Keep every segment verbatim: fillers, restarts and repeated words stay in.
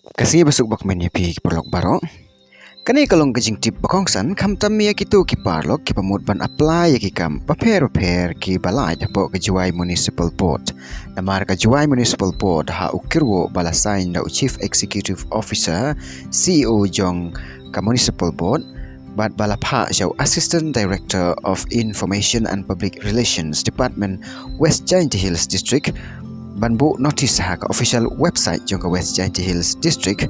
Ka sngi basuk bakmen ïa phi ki paralok baroh. Kane ka long ka jingtip ba kongsan khamtam ïa kito ki paralok kiba mut ban apply ïa ki kam bapher bapher kiba lait hapoh ka Jowai Municipal Board. Namar ka Jowai Municipal Board ha u kyrwoh ba la sign da u Chief Executive Officer, C E O jong ka Municipal Board, bad ba la phah sha u Assistant Director of Information and Public Relations Department, West Jaintia Hills District, ban buh notice ha ka official website jong ka West Jaintia Hills District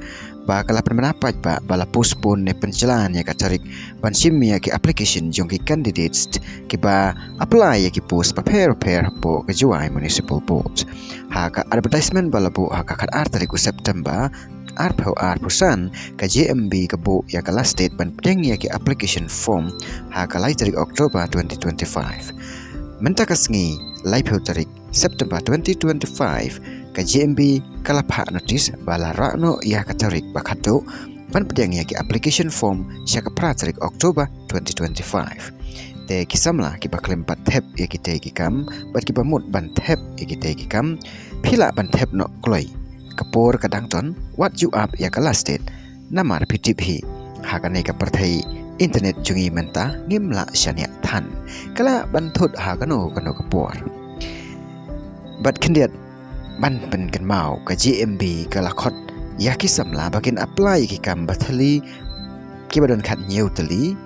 ba ka la pynbna paidbah ba la postpone ne pynjlan ïa ka tarik ban shim ïa ki application jong ki candidates kiba apply ïa ki post bapher bapher hapoh ka Jowai Municipal Board. Ha ka advertisement ba la buh ha ka khatar tarik u September arphew arphew san, ka J M B ka buh ïa ka last date ban pdiang ïa ki application form ha ka lai tarik October twenty twenty-five. Mynta ka sngi laiphew tarik September twenty twenty-five, ka J M B ka la phah notice ba la rah noh ïa ka tarik ba khatduh ban pdiang ïa ki application form sha ka phra tarik October twenty twenty-five. Te ki samla kiba khlem pat thep ïa kitei ki kam bad kiba mut ban thep ïa kitei ki kam, phi lah ban thep noh kloi. Ka por ka dang don, wat ju ap ïa ka last date. Namar phi tip hi, ha kane ka pyrthei internet jong ngi mynta ngim lah shaniah than. Ka lah ban thut ha kano kano ka por. Bad khyndiat ban pynkynmaw, ka J M B ka la khot ïa ki samla ba kin apply ïa ki kam ba thylli, kiba don khathynñiew tylli,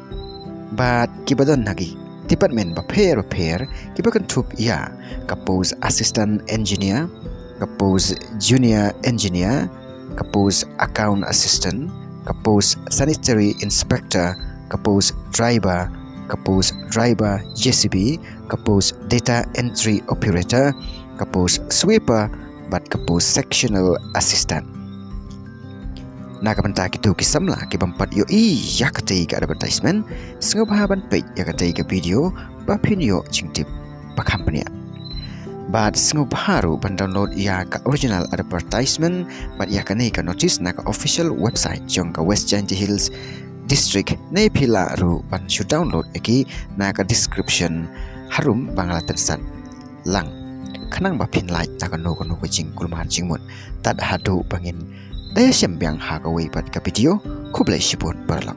bad kiba don ha ki department bapher bapher kiba kynthup ïa ka post Assistant Engineer, ka post Junior Engineer, ka post Account Assistant, ka post Sanitary Inspector, ka post Driver, ka post Driver J C B, ka post Data Entry Operator, ka post Sweeper, bad ka post Sectional Assistant. Na ka bynta kito ki samla ki bym pat ïohi ïa katei ka advertisement, sngewbha ban peit ïa katei ka video ba phin ïoh jingtip ba kham bniah. Bad sngewbha ruh ban download ïa ka original advertisement bad ïa kane ka notice na ka official website jong ka West Jaintia Hills District, ne phi lah ruh ban shu download ïa ki na ka description harum ba nga la tyngshaiñ lang, khnang ba phin lait na kano kano ka jingkulmar jingmut. Tad haduh ba ngin da ïashem biang ha kawei pat ka video, khublei shibun paralok.